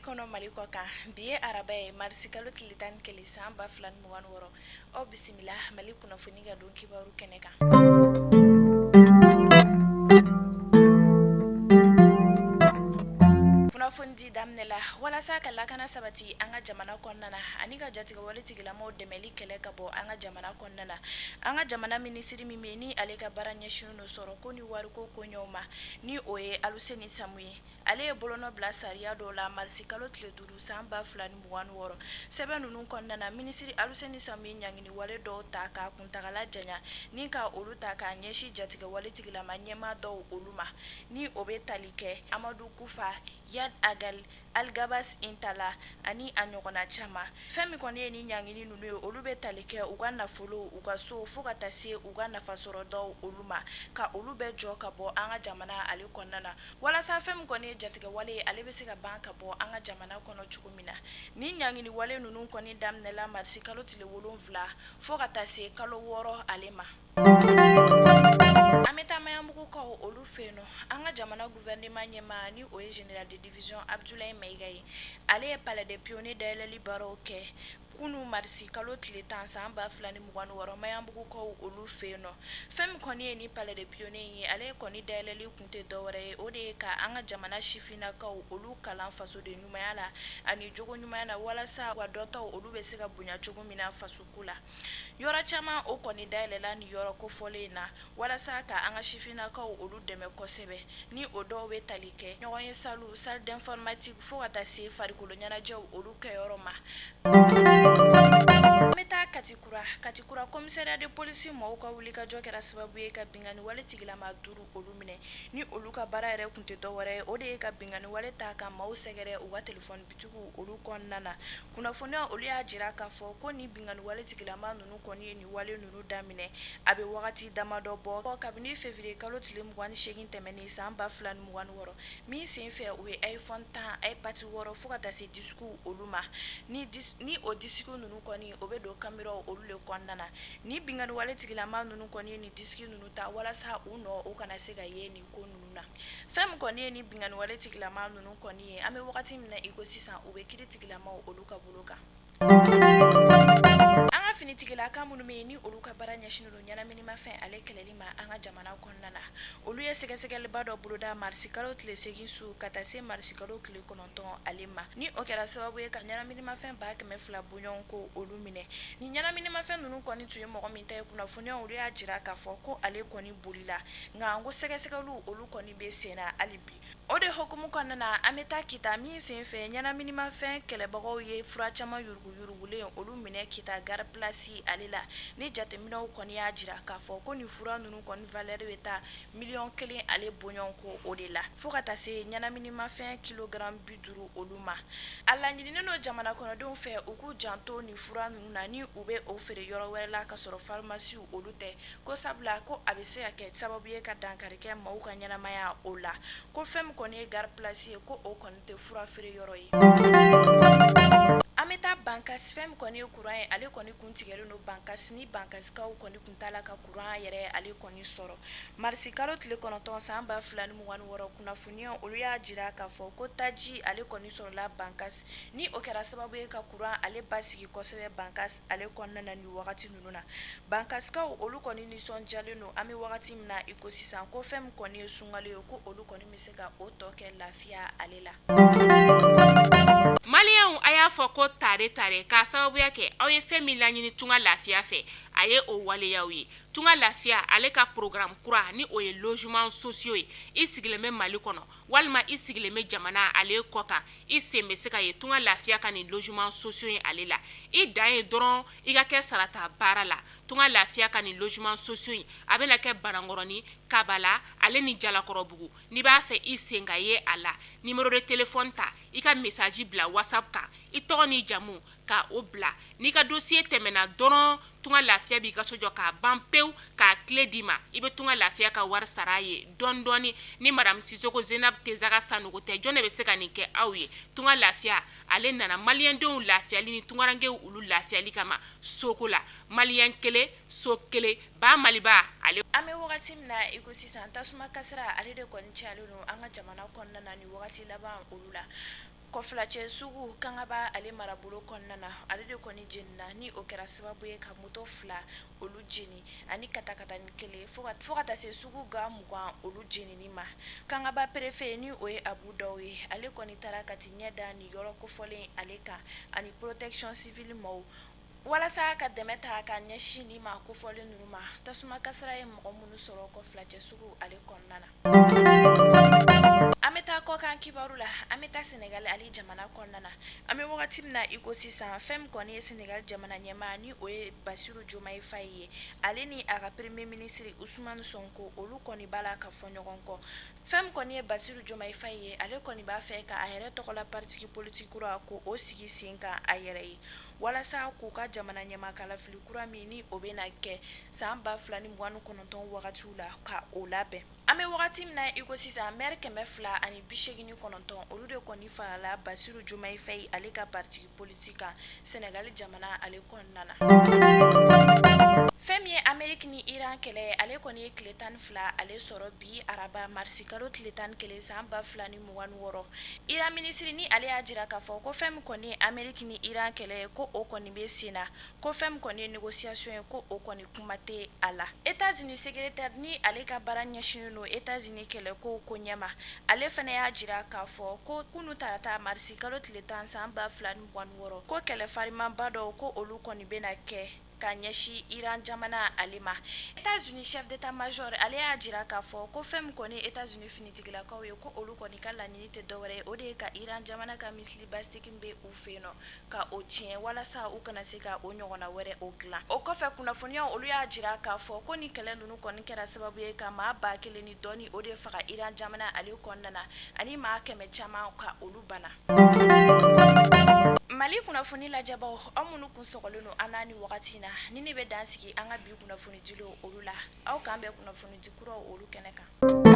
kɔnɔ, Mali kɔ kan. Bi ye araba ye, marisi kalo tile 11 san 2026. Aw bisimila Mali kunnafoni ka don kibaru kɛnɛ kan. Kunnafoni di daminɛ la, walasa ka lakana sabati an ka jamana kɔnɔna na ani ka jatigɛwale tigilamaw dɛmɛli kɛlɛ ka bɔ an ka jamana kɔnɔna na, an ka jamana minisiri min bɛ ni ale ka baara ɲɛsinnen don sɔrɔko ni wariko koɲɛw ma, ni o ye Aluseni Samu ye, ale ye bolonɔ bila sariya dɔw la marisi kalo tile 5 san 2026. Sɛbɛn ninnu kɔnɔna na, minisiri Aluseni Samu ye ɲangini wale dɔw ta k'a kuntagala janya ni ka olu ta k'a ɲɛsin jatigɛwale tigilama ɲɛmaa dɔw olu ma, ni o bɛ tali kɛ Amadu Kufa, Iyad Ag Ghali, Alghabass Intalla ani a ɲɔgɔnna caman. Fɛn min kɔni ye ni ɲangini ninnu ye, olu bɛ tali kɛ u ka nafolo, u ka so, fo ka taa se u ka nafasɔrɔdaw olu ma, ka olu bɛɛ jɔ ka bɔ an ka jamana ale kɔnɔna na, walasa fɛn min kɔni ye jatigɛwale ye, ale bɛ se ka ban ka bɔ an ka jamana kɔnɔ cogo min na. Ni ɲangini wale ninnu kɔni daminɛla marisi kalo tile 7 fo ka taa se kalo 6 ale ma. An bɛ taa Maɲanbugukaw olu fɛ yen nɔ. An ka jamana gouvernement ɲɛmaa, ni o ye général de division Abdoulaye Maïga ye, ale ye palais des pionniers dayɛlɛli baaraw kɛ kunun marisi kalo tile 10 san 2026 Maɲanbugukaw olu fɛ yen nɔ. Fɛn min kɔni ye ni palais des pionniers ye, ale kɔni dayɛlɛli kun tɛ dɔwɛrɛ ye, o de ye ka an ka jamana sifinnakaw olu kalan fasoden ɲumanya la ani jogo ɲumanya na, walasa u ka dɔntaw olu bɛ se ka bonya cogo min na fasoko la. Yɔrɔ caman o kɔni dayɛlɛla ni yɔrɔ kofɔlen in na walasa ka an ka sifinnakaw olu dɛmɛ kosɛbɛ, ni o dɔw bɛ tali kɛ ɲɔgɔn ye salle, salle d'informatique, fo ka taa se farikolo ɲɛnajɛw olu kɛyɔrɔ ma. An bɛ taa Katikura. Katikura commissariat de police mɔgɔw ka wulikajɔ kɛra sababu ye ka binkanni wale tigilama 5 olu minɛ, ni olu ka baara yɛrɛ tun tɛ dɔwɛrɛ ye, o de ye ka binkanni wale ta ka maaw sɛgɛrɛ u ka téléphone bitigiw olu kɔnɔna na. Kunnafoniya olu y'a jira k'a fɔ ko ni binkanni wale tigilama ninnu kɔni ye nin wale ninnu daminɛ, a bɛ wagati damadɔ bɔ, kabini février kalo tile 28 tɛmɛnen san 2026 min senfɛ u ye iPhone 10, iPad 6 fo ka taa se disques olu ma. Ni o disques ninnu kɔni o bɛ don kameraw olu de kɔnɔna na. Ni binkanni wale tigilama ninnu kɔni ye nin disques ninnu ta walasa u nɔ u kana se ka ye nin ko ninnu na. Fɛn min kɔni ye ni binkanni wale tigilama ninnu kɔni ye, an bɛ wagati min na i ko sisan, u bɛ kiri tigilamaw olu ka bolo kan. An ka finitigilaka minnu bɛ yen, ni olu ka baara ɲɛsinnen don ɲɛnaminimafɛn ale kɛlɛli ma an ka jamana kɔnɔna na, olu ye sɛgɛsɛgɛliba dɔ boloda marisi kalo tile 8 su ka taa se marisi kalo tile 9 ale ma, ni o kɛra sababu ye ka ɲɛnaminimafɛn 200 bɔɲɔgɔnko olu minɛ. Ni ɲɛnaminimafɛn ninnu kɔni tun ye mɔgɔ min ta ye, kunnafoniya olu y'a jira k'a fɔ ko ale kɔni bolila, nka ko sɛgɛsɛgɛliw olu kɔni bɛ sen na hali bi. O de hukumu kɔnɔna na, an bɛ taa Kita min senfɛ ɲɛnaminimafɛn kɛlɛbagaw ye fura caman yuruguyurugulen olu minɛ Kita gare place ale la, ni jateminɛw kɔni y'a jira k'a fɔ ko nin fura ninnu kɔni valeur bɛ taa miliyɔn 1 ale bɔɲɔgɔnko o de la, fo ka taa se ɲɛnaminimafɛn kilogramme 50 olu ma. A laɲininen don jamana kɔnɔdenw fɛ u k'u janto nin fura ninnu na, ni u bɛ o feere yɔrɔ wɛrɛ la ka sɔrɔ pharmacie olu tɛ, ko sabula ko a bɛ se ka kɛ sababu ye ka dankari kɛ maaw ka ɲɛnamaya o la. Ko fɛn min kɔni ye gare place ye, ko o kɔni tɛ fura feere yɔrɔ ye. An bɛ taa Bankasi. Fɛn min kɔni ye kuran ye, ale kɔni kun tigɛlen don Bankasi, ni Bankasikaw kɔni kun t'a la ka kuran yɛrɛ ale kɔni sɔrɔ. Marisi kalo tile 9 san 2026, kunnafoniya olu y'a jira k'a fɔ ko taji ale kɔni sɔrɔla Bankasi, ni o kɛra sababu ye ka kuran ale basigi kosɛbɛ Bankasi ale kɔnɔna na nin wagati ninnu na. Bankasikaw olu kɔni nisɔndiyalen don an bɛ wagati min na i ko sisan, ko fɛn min kɔni ye sunkalo ye, ko olu kɔni bɛ se ka o tɔ kɛ lafiya ale la. Maliyɛnw, a y'a fɔ ko tare tare k'a sababuya kɛ aw ye fɛn min laɲini Tunga Lafiya fɛ, a ye o waleyaw ye. Tunga Lafiya ale ka programme kura, ni o ye logement sociaux ye, i sigilen bɛ Mali kɔnɔ walima i sigilen bɛ jamana ale kɔ kan, i sen bɛ se ka ye Tunga Lafiya ka nin logement sociaux in ale la. I dan ye dɔrɔn i ka kɛ sarata baara la. Tunga Lafiya ka nin logement sociaux in, a bɛna kɛ Banankɔrɔni, Kabala ale ni Jalakɔrɔbugu. N'i b'a fɛ i sen ka ye a la, numéro de téléphone ta, i ka message bila WhatsApp kan, i tɔgɔ n'i jamu ka o bila. N'i ka dossier tɛmɛna dɔrɔn, Tunga Lafiya b'i ka so jɔ k'a ban pewu, k'a clé d'i ma. I bɛ Tunga Lafiya ka wari sara a ye dɔɔni dɔɔni. Ni madame Sisoko Zenab Tezaga Sanogo tɛ, jɔn de bɛ se ka nin kɛ aw ye? Tunga Lafiya ale nana maliyɛndenw lafiyali ni tungarankew olu lafiyali kama soko la. Maliyɛn kelen, so kelen, ba Maliba ale. An bɛ wagati min na i ko sisan, tasuma kasara ale de kɔni cayalen don an ka jamana kɔnɔna na nin wagati laban olu la. Kɔfilacɛ sugu Kangaba ale marabolo kɔnɔna na, ale de kɔni jenina, ni o kɛra sababu ye ka moto fila olu jeni ani katakatani kelen, fo ka taa se sugu ga 20 olu jenini ma. Kangaba préfet, ni o ye Abu Daw ye, ale kɔni taara ka t'i ɲɛ da nin yɔrɔ kofɔlen ale kan ani protection civile maaw, walasa ka dɛmɛ ta ka ɲɛsin nin maa kofɔlen ninnu ma, tasuma kasara ye mɔgɔ minnu sɔrɔ Kɔfilacɛ sugu ale kɔnɔna na. An bɛ taa kɔkan kibaru la. An bɛ taa Senegal ale jamana kɔnɔna na. An bɛ wagati min na iko sisan, fɛn min kɔni ye Senegal jamana ɲɛmaa, ni o ye Basiru Jomayi Fayi ye, ale ni a ka premier ministre Usumani Sonko, olu kɔni b'a la ka fɔ ɲɔgɔn kɔ. Fɛn min kɔni ye Basiru Jomayi Fayi ye, ale kɔni b'a fɛ ka a yɛrɛ tɔgɔla parti politique kura ko o sigi sen kan a yɛrɛ ye, walasa k'u ka jamana ɲɛmaa kalafili kura min ni o bɛna kɛ san 2029 wagatiw la, ka o labɛn. An bɛ wagati min na iko sisan, maire 289, olu de kɔni farala Basiru Jomayi Fayi ale ka parti politique kan Senegal jamana ale kɔnɔna na. Fɛn min ye Ameriki ni Iran kɛlɛ, ale kɔni ye tile 12 ale sɔrɔ bi araba marisi kalo tile 11 san 2026. Iran minisiri ni ale y'a jira k'a fɔ ko fɛn min kɔni ye Ameriki ni Iran kɛlɛ ye, ko o kɔni bɛ sen na, ko fɛn min kɔni ye négociation ye, ko o kɔni kuma tɛ a la. États-Unis secrétaire ni ale ka baara ɲɛsinnen don États-Unis kɛlɛkow ko ɲɛma, ale fana y'a jira k'a fɔ ko kunu tarata marisi kalo tile 10 san 2026, ko kɛlɛ farimanba dɔw ko olu kɔni bɛna kɛ ka ɲɛsin Iran jamana ale ma. États-Unis chef d'état-major ale y'a jira k'a fɔ ko fɛn min kɔni États-Unis finitigilakaw ye, ko olu kɔni ka laɲini tɛ dɔwɛrɛ ye, o de ye ka Iran jamana ka missile balistique bɛ u fɛ yen nɔ ka o tiɲɛ, walasa u kana se ka o ɲɔgɔnna wɛrɛ o dilan. O kɔfɛ, kunnafoniyaw olu y'a jira k'a fɔ ko ni kɛlɛ ninnu kɔni kɛra sababu ye ka maa 1000 ni dɔɔni o de faga Iran jamana ale kɔnɔna na, ani maa 100 caman ka olu bana. Mali kunnafoni lajɛbaw, aw minnu kun sɔgɔlen don an na ni wagati in na, ni ne bɛ dan sigi an ka bi kunnafoni dilenw olu la. Aw k'an bɛn kunnafoni di kuraw olu kɛnɛ kan.